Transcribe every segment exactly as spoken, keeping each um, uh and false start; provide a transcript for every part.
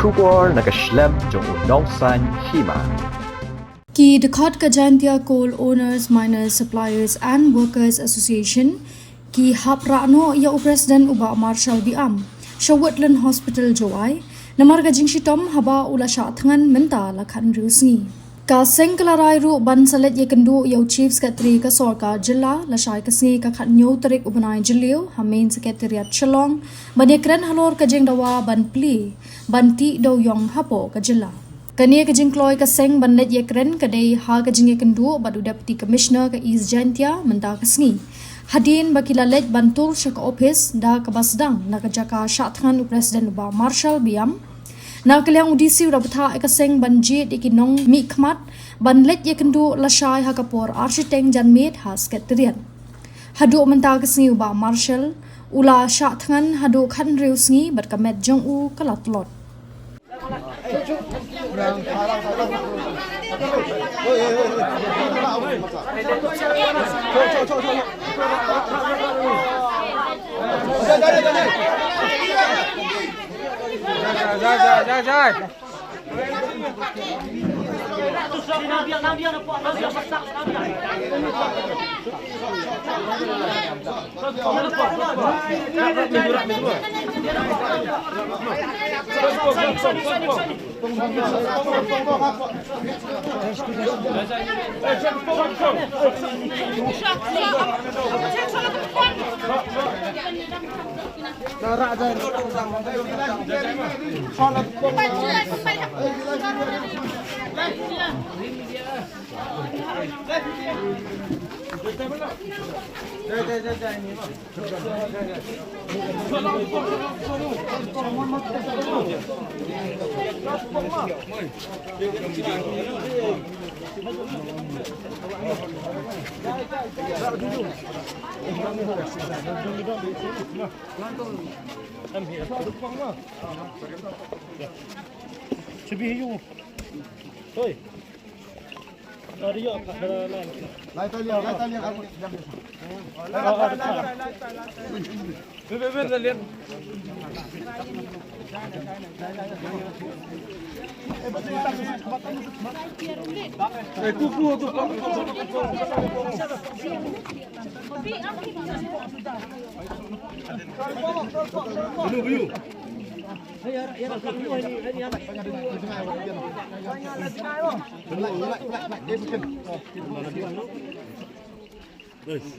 Khubor na ka shlem jong u nongsaiñ hima. Ki dkhot ka Jaintia Coal Owners, Miners, Suppliers and Workers Association ki hap rah noh ïa u President u Bah Marshal Biam sha Woodland Hospital Jowai namar ka jingshitom haba u la shah thngan mynta la khathynriew sngi. Ka seng ka la rai ruh ban sa leit ïakynduh ïa u Chief Secretary ka sorkar jylla lashai ka sngi ka khathynñiew tarik u bnai Jylliew ha Main Secretariat Shillong ban ïakren halor ka jingdawa ban plie ban tih dewïong hapoh ka jylla. Kane ka jingkloi ka seng ban leit ïakren ka dei ha ka jingïakynduh bad u Deputy Commissioner ka East Jaintia mynta ka sngi, hadien ba ki la leit ban tur sha ka ophis da kaba sdang na ka jaka shah thngan u President u Bah Marshal Biam. Na ka liang u DC u la bthah ïa ka seng ban jied ïa ki nongmihkhmat ban leit ïakynduh lashai ha ka por arshiteng janmiet ha Secretariat. Haduh mynta ka sngi u Bah Marshal u la shah thngan haduh khathynriew sngi bad ka met jong u ka la tlot.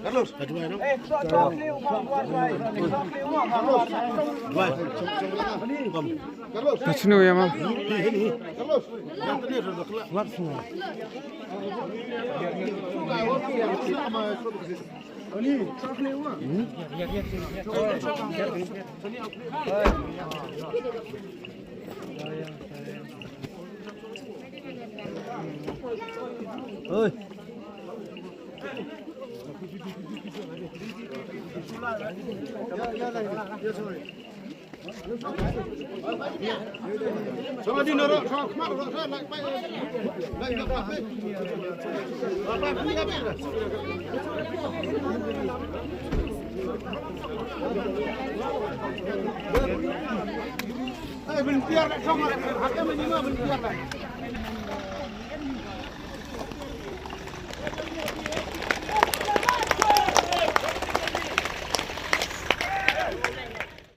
Carlos. Carlos. Carlos.